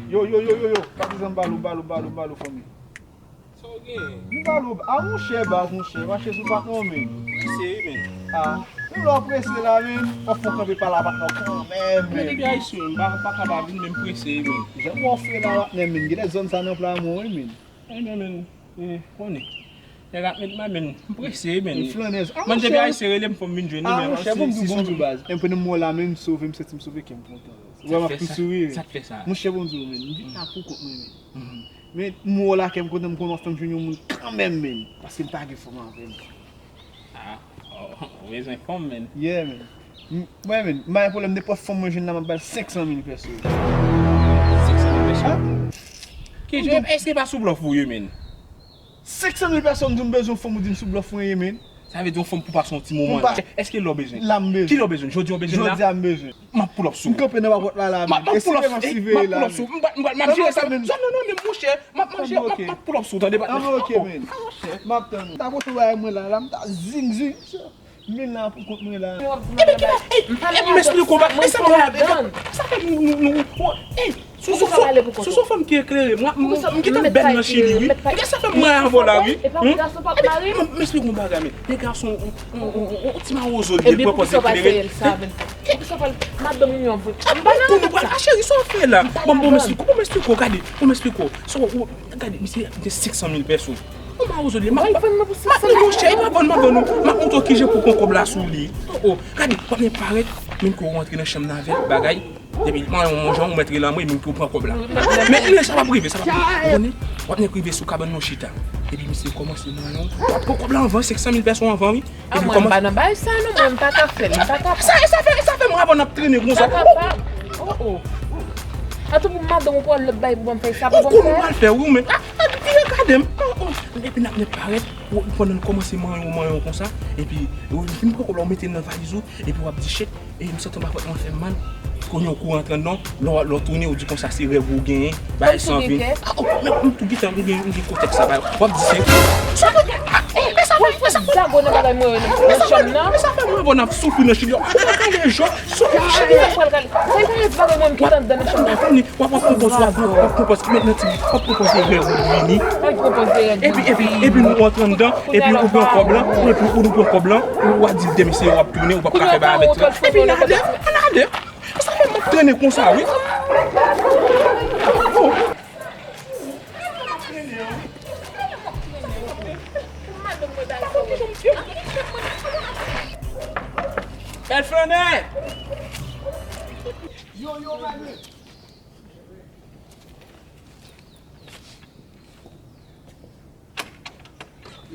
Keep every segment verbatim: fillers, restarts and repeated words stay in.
Yo, yo, yo, yo, yo, patizan, m ba l ou, m ba l ou, m ba l ou, m ba l ou, fanmi. Sa w gen? M ba l ou, a monchè, baz, monchè, mache sou patnè w, men. Prese wi, men. A, men lè w prese la, men, w ap fè w kanpe pale a patnè w kanmenm, men. Men depi ayisyen, m pa, pa ka pa vin, men m prese wi, men. Jan w fè la, patnè, men, genlè zòn sa nan plan mwen, wi, men. Ebyen, men, e, konnen. Nèg ap met men, men, m prese, men. Flannèz. A, monchè. Mwen depi ayisyen rele m, fò m vin jwenn li, men. A, monchè, bon, bon, bon, baz. M pran nan mò la, men, m sove, m santi m sove, kè m kontan. Wè, m ap tou souri. Sa k fè sa? Monchè, bon, di w, men, m vin la pou kont mwen, men. Men, m wè w la, kè m kontan, m konnen w ap fè m jwenn yon moun kanmenm, men. Paske m pa gen fanm avè m. A, oh, ou bezwen fanm, men. Yeah, men. M, mwen, men, m pa gen pwoblèm, nenpòt fanm mwen jwenn la, m ap ba l senk san mil pèso. Senk san mil pèso? A? Ki jan, èske pa sou blòf ou ye, men? Senk san mil pèso, m di w m bezwen yon fanm, ou di m sou blòf mwen ye, men. Sa vle di yon fanm pou pase yon ti moman la. Èske lè w bezwen? La m bezwen. Kilè w bezwen? Jodi a w bezwen la? Jodi a m bezwen. M ap pull up sou ou. M kanpe nan papòt la, la, men. M ap pull up sou ou. M ap pull up sou ou. M ap jere sa. Non, non, non, men monchè, m ap manje, m ap pull up sou ou, tande, patnè. Anben, oke, men. M ap tann ou. Ta pote bagay mwen la, la, m ta zing, zing. Mil la pou kont mwen la. M esplike w, sa fè nou, nou, nou, ey, sou, sou, sou, sou fanm ki eklere, mwen, m, m kite bèn nan Chili, wi. Gade sa fè mwen avè w la, wi. Epi m, m esplike w yon bagay, men. De gason, yon, yon, yon, yon, yon ti mawozo li ye, pwopòz eklere. Pou sa pral madanm ou yon vre. Pou nou pral, a, cheri, sa w fè la? Bon, bon, m esplike w, bon, m esplike w, gade, bon, m esplike w. Sa w, w, gade, misye, misye senk san mil pèso. Ou mawozo li, m ap, m ap, non, monchè, e pa vann, m ap vann ou. M ap montre w kijan pou pran kòb la sou li. Oh, oh, gade, w ap men parèt, menm ke w rantre nan chanm nan avè l, bagay. Depi, mwen, yon jan, ou mèt rele anmwe, menm ke w pran kòb la. Men, men, sa p ap rive, sa p ap rive. Ou konnen, w ap nèk rive sou kabann nou chita. Epi misye kòmanse manyen w. W ap pran kòb la anvan, senk san mil pèso anvan, wi. A, mwen, m pa nan bagay sa, non, mwen, m pa ka fè l, m pa kapab. Sa, sa fè, sa fè mwen avè w n ap trennen konsa. M pa kapab. Oh, oh. Atò pou madanm ou pran lòt bagay pou ban m fè sa, pou ban m fè. Ou konnen w pral fè, wi, ou menm. A, a, vire gade m. Oh, oh. Epi n ap nèk parèt, ou, pandan n kòmanse manyen w, manyen w konsa, epi, ou fin pran kòb la, ou mete l nan valiz ou, epi w ap di, shit, e, m santi yon bagay fòt nan fè m mal. Kounye a ou kouri antre anndan, lè w, lè w tounen, ou di konsa se rèv ou genyen, bagay san vin. A, oh, men m tou gentan, m gen, m gen kontèks sa, bagay. W ap di se, sa fè, a, e, men sa fè, men sa fè, men sa fè mwen avè w n ap soufri nan Chili. A, kale, kale, jò, soufri nan Chili. Sa y fè bagay mwen m kite anndan nan chanm nan. W ap, w ap konpòz, w ap, w ap konpòz, men nan ti, w ap konpòz rèv ou vini. Epi, epi, epi nou antre anndan, epi ou pran kòb lan, epi ou nou pran kòb lan, ou a di demen se w ap tounen, ou p ap ka fè bagay avèk li. Epi n ale, n ale. Sa fè m ap trennen konsa, wi. Oh. Bèl flannè! Yo, yo, Manuel!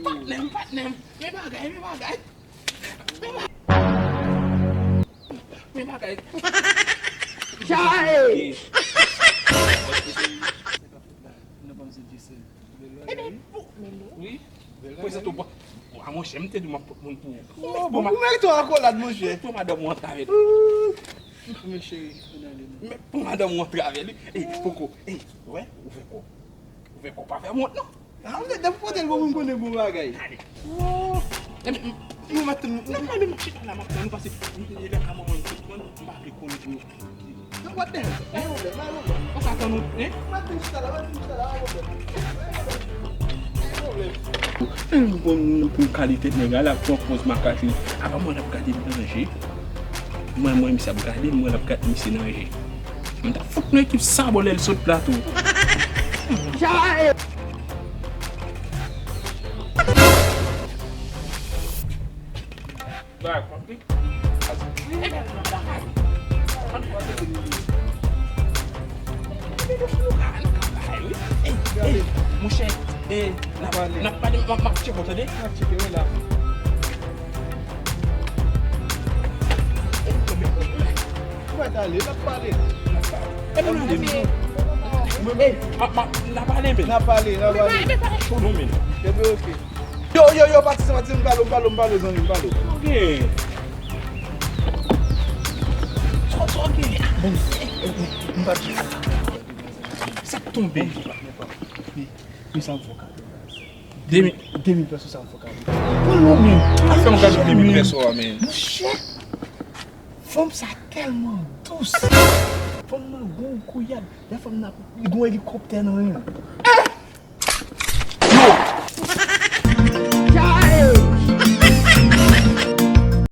Patnè m, patnè m. Men bagay, men bagay. Men bagay. Men bagay. Chay! Ebyen, pou, wi. Prezante w, a, monchè, m te di w m ap pot moun pou ou. Oh, bon, pou mèt ou akolad, monchè. Pou madanm ou antre avè l. Pou mèt cheri, ann ale, non. Men pou madanm ou antre avè l, wi. Ey, poko, ey, wè, ou fè kò. Ou fè kò pa fè m wont, non. A, ou depi pote l pou moun konnen bon bagay. Ale. Oh. Mwen mèt, mwen mèt chita la, m ap tann ou pase. Lè ka manman m sot pran, m pa vle konnen pou yo. Non, what the hell? Pa gen pwoblèm, pa gen pwoblèm. Ou pa ka tann ou, hein? Mwen mèt chita la, mwen mèt chita la, pa gen pwoblèm. Pa gen pwoblèm. Pou yon kalite nèg la, l ap pran pòz makak li. Apa mwen l ap gade m nan je. Mwen, mwen, misye ap gade m, mwen l ap gade misye nan je. M ta fout nou ekip sa bò lè l sot plato. Monchè, n ap pale, n ap pale, n ap tcheke, tande? N ap tcheke, wi, la. Ou mèt ale, n ap pale. Epi nou di m. Mwen menm. N ap pale, men. N ap pale, n ap pale. Men pa, men pa cho non, men. Epi, oke. Yo, yo, yo, patizan, patizan, m pale w, m pale w, m pale w, zanmi, m pale w. Ok. Sa, sa w gen? Bon, m pa di. Sa k tonbe? Bon, men sa m fè w kado, baz. De mil. De mil pèso sa m fè w kado. Pran l ou menm. Fè m kado de mil pèso a, men. Monchè, fanm sa tèlman dous. Fanm nan gwo kouyad. Lè fanm nan ap, li gon elikoptè nan men l.